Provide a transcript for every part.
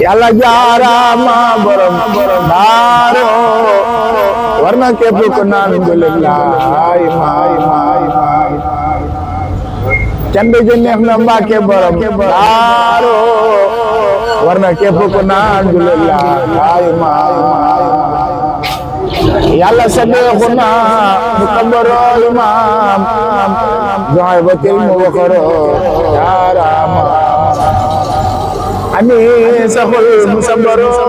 yàlla jaaraama borom daaro war na képp ku naan ngulel laay maay cant ji neex na Mbàkke borom daaro war na képp ku naan ngulel laay maay yàlla sadeexu na mu kabaroo imaam joxe ba til mu wakaroo jaaraama ani saxul mu sabaroo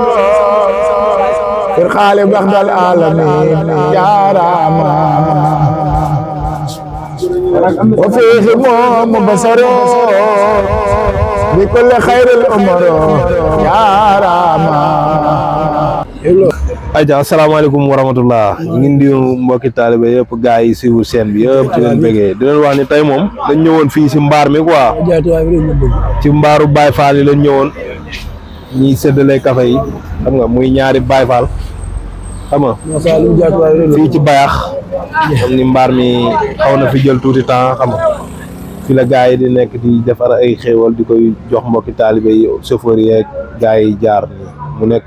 fir xaali baxdal alamin jaaraama wa fiihi mu basaroo bi kulli xayril umaro jaaraama ayca asalaamaaleykum wa rahmatullah ñu ngi nuyu mbokki taalibe yëpp gars yi suivre chaîne bi yëpp di leen bëggee di leen wax ni tey moom dañ ñëwoon fii si mbaar mi quoi ci mbaaru Baye Fall yi lañ ñëwoon ñiy séddale café yi xam nga muy ñaari Baye Fall xam nga fii ci bayax xam ni mbaar mi xaw na fi jël tuuti temps xam nga fi la gars yi di nekk di defar ay xéewal di koy jox mbokki taalibe yi chauffeur yi ak gars yi jaar mu nekk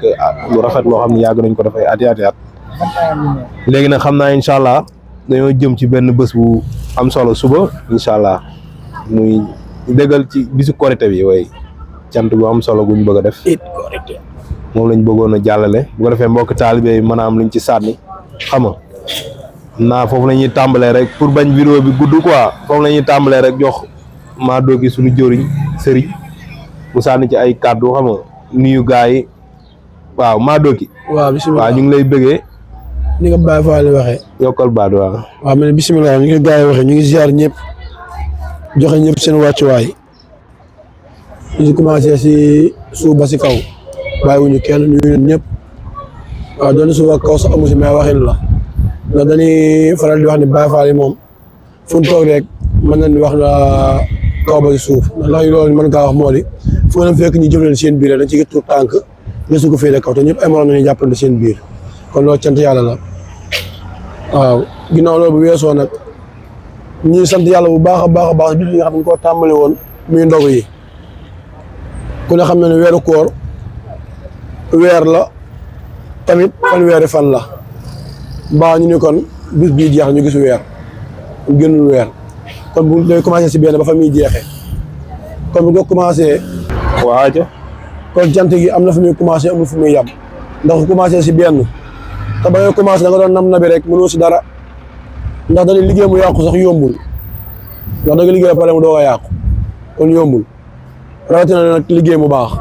lu rafet loo xam ne yàgg nañ ko dafay ati at léegi nag xam naa incha allah dañoo jëm ci benn bés bu am solo suba incha allah muy déggal ci bisu korité bi way cant bu am solo guñ bëgg a def moom lañ bëggoon a jàllale bu ko defee mbokk taalibe yi mën a am luñ ci sànni xam nga naa foofu la ñuy tàmbalee rek pour bañ vidéo bi gudd quoi foofu la ñuy tàmbalee rek jox maa doogi suñu jëriñ sëriñ mu sànni ci ay kàddu xam nga nuyu gars yi waaw maa dooki waaw bisimilah waaw ñu ngi lay bëggee ni nga Baye Fall waxee yokkal baat waaw waaw ma ne bisimilah ni ko gars yi waxee ñu ngi ziar ñëpp joxe ñëpp seen wàccuwaay ñu ngi commencé si suuf ba si kaw bàyyiwuñu kenn nuyu ñëpp waaw doon suuf ak kaw sax amu si mais waxin la ndax dañuy faral di wax ni Baye Fall yi moom fu ñu toog rek mën nañ wax la kaw ba si suuf ndax loolu mën kaa wax moo di foo leen fekk ñu jëf leen seen biir dañ ci gis tur tànk gëstu ko féete kaw te ñëpp ay morom nañu jàppante seen biir kon loolu cant yàlla la waaw ginnaaw loolu bu weesoo nag ñuy sant yàlla bu baax a baax a baax bis yi nga xam ne koo tàmbali woon muy ndogu yi ku ne xam ne ne weeru koor weer la tamit fanweeri fan la mbaa ñu ni kon bis bii jeex ñu gis weer gënul weer kon bu day commencé si benn ba fa muy jeexee kon bu ko commencé waaw kon cant gi am na fu muy commencé amul fu muy yem ndax commencé si benn te ba ngay commencé da nga doon nam na bi rek mënoo si dara ndax dañuy liggéey mu yàqu sax yombul ndax da nga liggéey ba pare mu doog a yàqu kon yombul rawatina nag liggéey mu baax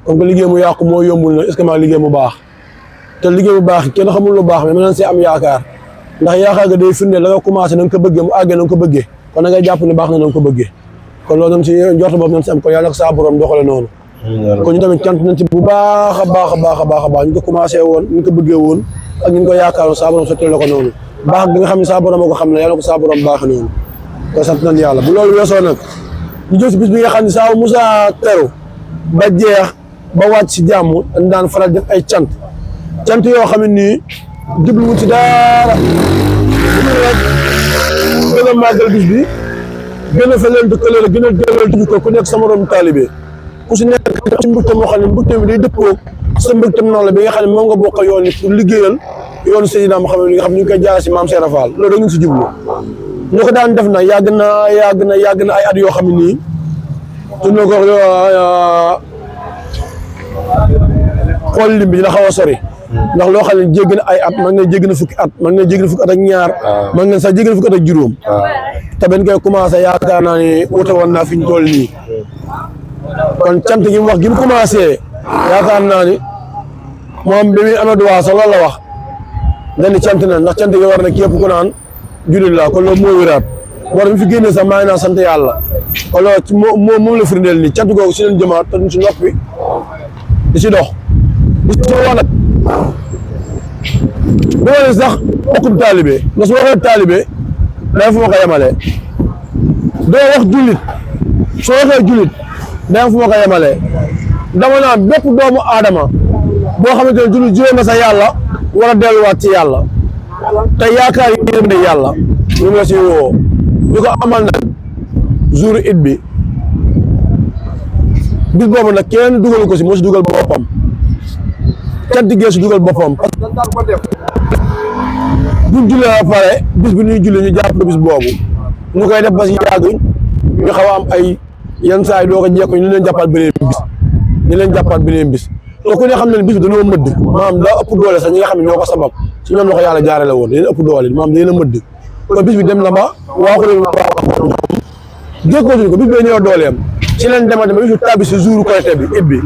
comme que liggéey mu yàqu moo yombul nag est ce que maa liggéey mu baax te liggéey bu baax kenn xamul lu baax mais mën nañ see am yaakaar ndax yaakaar ga day firndeel da nga commencé na nga ko bëggee mu àggee na nga ko bëggee kon da ngay jàpp ne baax na nga ko bëggee kon loolu nañ si njort boobu nañ si am kon yàlla ko saa borom doxale noonu kon ñu tamit cant nañ ci bu baax a baax a baax a baax a baax ñu ko commencé woon ñu ko bëggee woon ak ñu ko yaakaaroon saa borom sotti la ko noonu baax bi nga xam ne saa borom moo ko xam ne yàlla ko saa borom baax noonu kon sant nañ yàlla bu loolu weesoo nag ñu jëm si bis bi nga xam ne saa Moussa teru ba jeex ba wàcc si jàmm dañ daan faral def ay cant yoo xam ne nii jubluwul ci dara rek gën a màggal bis bi gën a feleen dëkkale la gën a delloo tudd ko ku nekk sa morom taalibe ku si nekk si mbégte moo xam ne mbégte bi day dëppoo sa mbégte noonu la bi nga xam ne moom nga bokk yoon ni pour liggéeyal yoonu Seydina Muhammad li nga xam ne ñu ngi koy jaay si maam Cheikh Fall loolu da ngeen si jublu ñu ko daan def na yàgg na ay at yoo xam ne nii suñu ko xool lim bi dina xaw a sori ndax loo xam ne jéggi na ay at man nga jéggi na fukki at man nga jéggi na fukki at ak ñaar man nga sax jéggi na fukki at ak juróom te ben koy commencé yaakaar naa ni wuute woon naa fi ñu toll nii kon cant gi mu wax gi mu commencé yaakaar naa ni moom bi muy amee droit sax loolu la wax dañu cant na ndax cant gi war na képp ku naan jullit la kon loolu moo wéraat moo tax mi fi génnee sax maa ngi naan sant yàlla kon loolu moom la firndeel nii cant googu si leen jëmaat te duñ si noppi di si dox di si wax nag bu ma ne sax bokkub taalibe ndax su waxee taalibe day fu ma ko yemalee doo wax jullit soo waxee jullit day fu ma ko yemalee dama naan bépp doomu aadama boo xamante ne jullit jóge nga sa yàlla war a delluwaat ci yàlla te yaakaar yi ne yàlla ñu ngi la si woo ñu ko amal nag jour it bi bis boobu nag kenn dugalu ko si moo si dugal boppam cant gee si dugal boppam parce que dañ daan ko def buñ jullee ba pare bis bi ñuy julli ñu jàpp bis boobu ñu koy def ba si yàgg ñu xaw a am ay yenn saa yi doo ko jekko ñu leen jàppaat beneen bis te ku ne xam ne bis bi dañoo mëdd maanaam daa ëpp doole sax ñi nga xam ne ñoo ko sabab si ñoom la ko yàlla jaarale woon dañu ëpp doole maanaam dañu la mëdd kon bis bi dem na ba waaxuleen jékkootuñ ko bis bee ñëw dooleem si leen dema bis bi tàbbi si jour Korité bi ibbi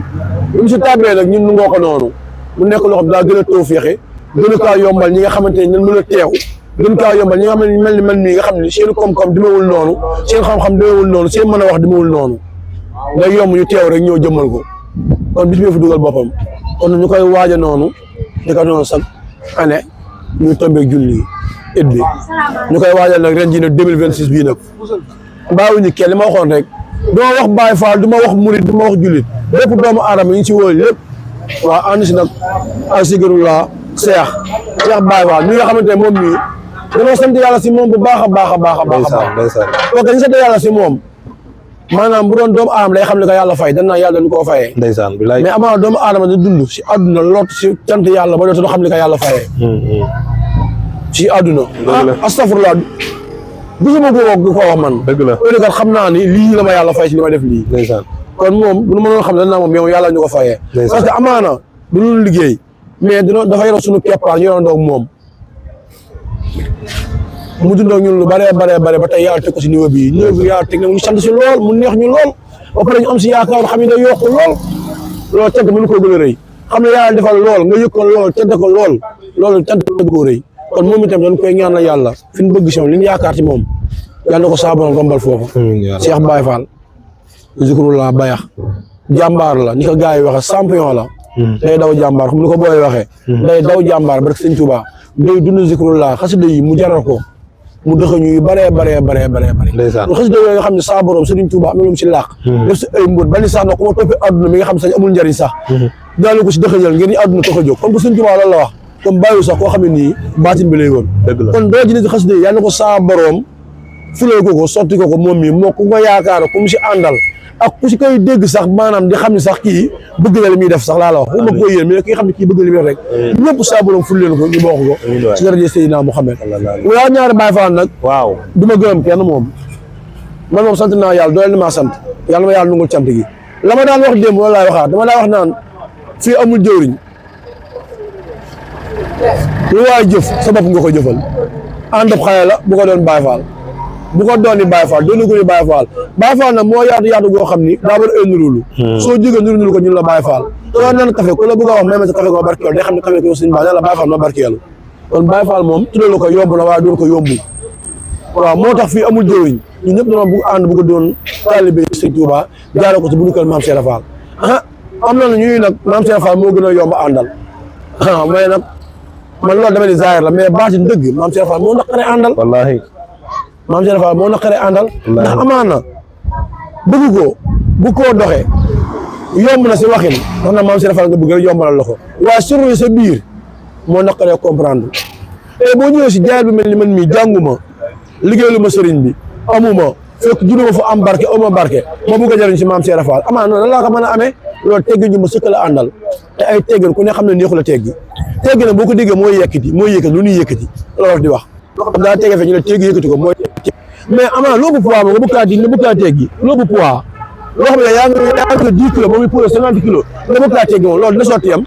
bi mu si tàbbee nag ñun nu ngoo ko noonu mu nekk loo xam daa gën a too féexe gën a kaa yombal ñi nga xamante ne ñun mën a teew gën kaa yombal ñi nga xam ne mel ni man mii nga xam ne seen koom-koom demewul noonu seen xam-xam demewul noonu seen mën a wax demewul noonu day yomb ñu teew rek ñëw jëmmal ko kon bis bi fi dugal boppam kon ñu koy waaja noonu di ko noonu chaque année ñu tombeeg julli it bi ñu koy waajal nag ren jii nag 2026 bii nag bàyyiwuñu kenn li ma waxoon rek du ma wax Baye Fall du ma wax murit du ma wax jullit lépp doomu aadama yi ñu si wóolu lépp waaw ànd si nag ak Zikroulah Cheikh Baye Fall mi nga xamante ne moom mii dañoo sant yàlla si moom bu baax a baax a baax a baax parce que ñu sant yàlla si moom maanaam bu doon doomu aadama day xam ne ko yàlla fay dañ naan yàlla dañu koo fayee ndeysaan bilaay mais amaana doomu aadama di dund si àdduna lot si sant yàlla ba dootu xam ne ko yàlla fayee si àdduna astafurlah gisuma ko wax man dëgg la kat xam naa ni lii la ma yàlla fay si li ma def lii ndeysaan kon moom bu nu mënoon xam ne dañ naa moom yow yàlla ñu ko fayee parce que amaana du ñu liggéey mais dafa yoroon suñu keppaar ñu yoroon doog moom mu dundoo ñun lu bare ba tey yàlla teg ko si niveau bi yàlla teg na ñu sant si lool mu neex ñu lool ba pare ñu am si yaakaar xam ne day yokk lool loolu cant mënu ko gën a rëy xam ne yàlla defal lool nga yëg ko lool cant ko lool loolu cant ko rëy kon moom itam dañ koy ñaan la yàlla fi ñu bëgg si moom li ñu yaakaar si moom yàlla na ko saaboon rombal foofu Cheikh Baye Fall Zikroulah Bayax jàmbaar la ni ko gars yi waxee champion la day daw jàmbaar comme ni ko booy waxee day daw jàmbaar barke Sëñ Tuubaa day dund Zikroulah xasida yi mu jaral ko mu dëxëñu yu bëree xasida yooyu nga xam ne saa borom Sëriñ Tuubaa am na lu mu si làq def si ay mbóot bani sax na ku ma toppee àdduna mi nga xam ne sax amul njëriñ sax daanu ko si dëxëñal ngeen ni àdduna tax a jóg comme que Sëriñ Tuubaa loolu la wax comme bàyyiwu sax koo xam ne nii baatin bi lay woon kon doo ji ne si xasida yi yàlla na ko saa borom fulee ko sotti ko moom mii moo ku nga yaakaar ku mu si àndal ak ku si koy dégg sax maanaam di xam ne sax kii bëgg na li muy def sax laa la wax bu ma ko yéen mais ki nga xam ne kii bëgg na li muy def rek ñëpp saa borom ful leen ko ñu bokk ko si daraja Seydina Muhammad waaw ñaari Baye Fall nag waaw du ma gërëm kenn moom man moom sant naa yàlla doole na maa sant yàlla ma yàlla nungul cant gi la ma daan wax démb loolu laay waxaat dama daan wax naan fii amul jëwriñ lu waay jëf sa bopp nga ko jëfal ànd ab xale la bu ko doon Baye Fall bu ko doon ni Baye Fall doon ko ni Baye Fall Baye Fall nag moo yaatu goo xam ni daa bëri ay nurulu soo jógee nurulu ko ñun la Baye Fall soo naan café ku la bëgg a wax may ma sa café ko barkeelu day xam ne café ko suñu baax ne la Baye Fall moo barkeelu kon Baye Fall moom tuddee ko yomb na waaye doon ko yombul waaw moo tax fii amul jëwriñ ñun ñëpp dañoo bëgg ànd bu ko doon taalibe Sëñ Tuubaa jaare ko ci bu ñu kër Maam Cheikh Fall am na ñuy nag Maam Cheikh Fall moo gën a yomb àndal mais nag man loolu dama di zaahir la mais baatin dëgg Maam Cheikh Fall moo naqaree àndal wallaahi Maam Cheikh Fall moo naqaree àndal ndax amaana bëgg ko bu koo doxee yomb na si waxin ndax na Maam Cheikh Fall nga bëgg rek yombalal la ko waaye surtout sa biir moo naqaree comprendre te boo ñëwee si jaay bi mel ni man mii jànguma liggéeyalu ma sëriñ bi amuma fekk juróoma fa am barke amuma barke ma bëgg a jëriñ si Maam Cheikh Fall amaana noonu laa ko mën a amee loolu teggi ñu ma sëkk la àndal te ay teggin ku ne xam ne neexu la teggi teggi nag boo ko déggee mooy yëkkati lu ñuy yëkkati loolu di wax xam daa tege fe ñu ne teggi yëkkati ko mooy mais amaana loobu poids nga bëgg kaa teggi loobu poids loo xam ne yaa ngi 10 kilos ba muy pour 50 kilos nga bëgg kaa teggi moom loolu dina sotti am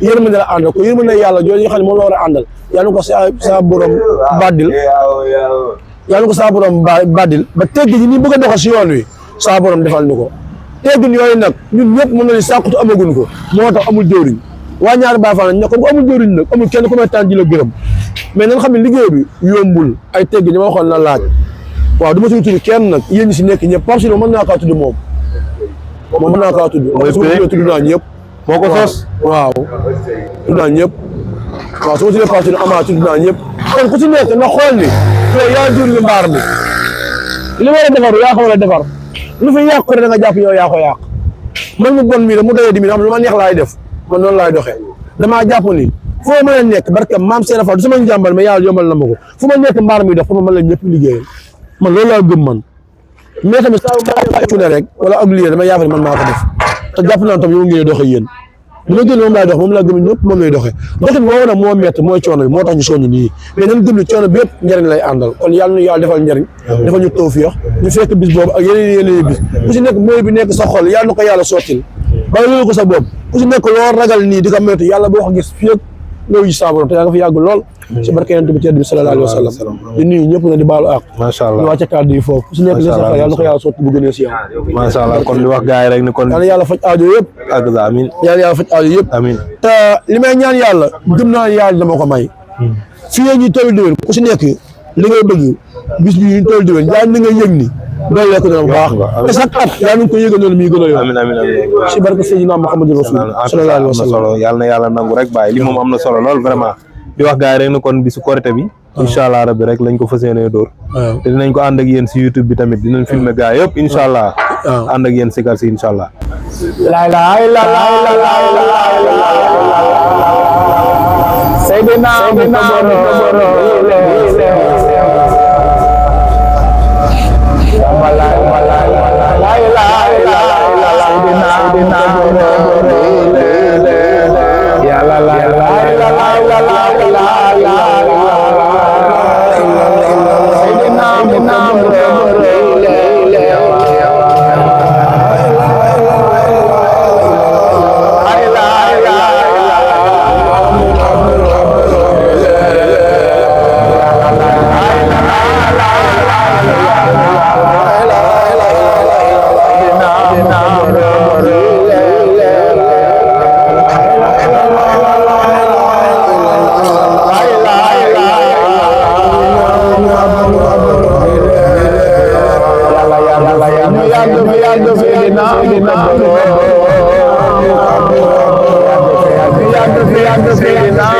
yërmande la àndal ko yërmande yàlla jooju nga xam ne moom la war a àndal yàlla ko sa borom baddil yàlla ko saa borom baddil ba teggi ji ni bëgg a doxal si yoon wi saa borom defal ñu ko teggin yooyu nag ñun ñëpp mën na ni sàkkutu amaguñ ko moo tax amul jëwriñ waa ñaari Baye Fall nag ko amul jëwriñ nag amul kenn ku may tànn ji la gërëm mais nañ xam ne liggéey bi yombul ay teggin ñi ma waxoon na laaj waaw du ma si tudd kenn nag yéen ñi si nekk ñëpp Pape Sino mën naa kaa tudd moom mën naa kaa tudd tudd naa ñëpp moo ko sos waaw tudd naa ñëpp waaw su ma tuddee Pape Sino Ama tudd naa ñëpp kon ku si nekk na xool ni yow yaa jëwriñu mbaar mi li war a defar yaa ko war a defar lu fi yàq ko da nga jàpp yow yaa ko yàq man mu bon mii da mu doyee di mi xam lu ma neex laay def man noonu laay doxee damaa jàpp ni foo mën a nekk barke Maam Cheikh Fall du sama njàmbal mais yàlla yombal na ma ko fu ma nekk mbaar mi dox fu ma mën la ñëpp liggéeyal man loolu laa gëm man mais tamit saa yu ma rek wala ak lii dama yaakaar man maa ko def te jàpp naa tam yow ngeen doxee yéen li ma gën moom laay dox moom laa gëm ñëpp moom lay doxee doxin moo nag moo métti mooy coono bi moo tax ñu sonn nii mais nañ gëm ne coono bi yëpp njëriñ lay àndal kon yàlla na yàlla defal njëriñ defal ñu tawfiix ñu fekk bis boobu ak yeneen bis ku si nekk mooy bi nekk sa xol yàlla na ko yàlla sottil ba nga ko sa bopp ku si nekk loo ragal nii di ko métti yàlla boo ko gis fii ak nga gis sa borom te yaa nga fi yàgg lool si barke yonent bi tedd bi sallallahu alayhi wa sallam di nuyu ñëpp na di baalu ak macha allah ñu wàcce kàddu yi foofu ku si nekk li sa xel yàlla na ko yàlla sotti bu gënee si yow macha allah kon di wax gars yi rek ni kon yàlla yàlla faj aajo yëpp ak amin yàlla yàlla faj aajo yëpp amin te li may ñaan yàlla gëm naa yàlla dama ko may fii ñu toll déwén ku si nekk li ngay bëgg bis bi ñu toll déwén yaa ni nga yëg ni loolu lekk dana bu baax te chaque at yaa ngi ko yëgal noonu muy gën a yokk amin amin amin si barke Seydina Muhammadu Rasul sallallahu alayhi wa sallam solo yàlla na yàlla nangu rek bàyyi li moom am na solo lool vraiment di wax gars yi rek ne kon bisu korité bi incha allah rabbi rek lañ ko fas yéenee dóor te dinañ ko ànd ak yéen si YouTube bi tamit dinañ filmer gars yëpp incha allah ànd ak yéen si kar si incha allah la ilaha illallah Seydina Seydina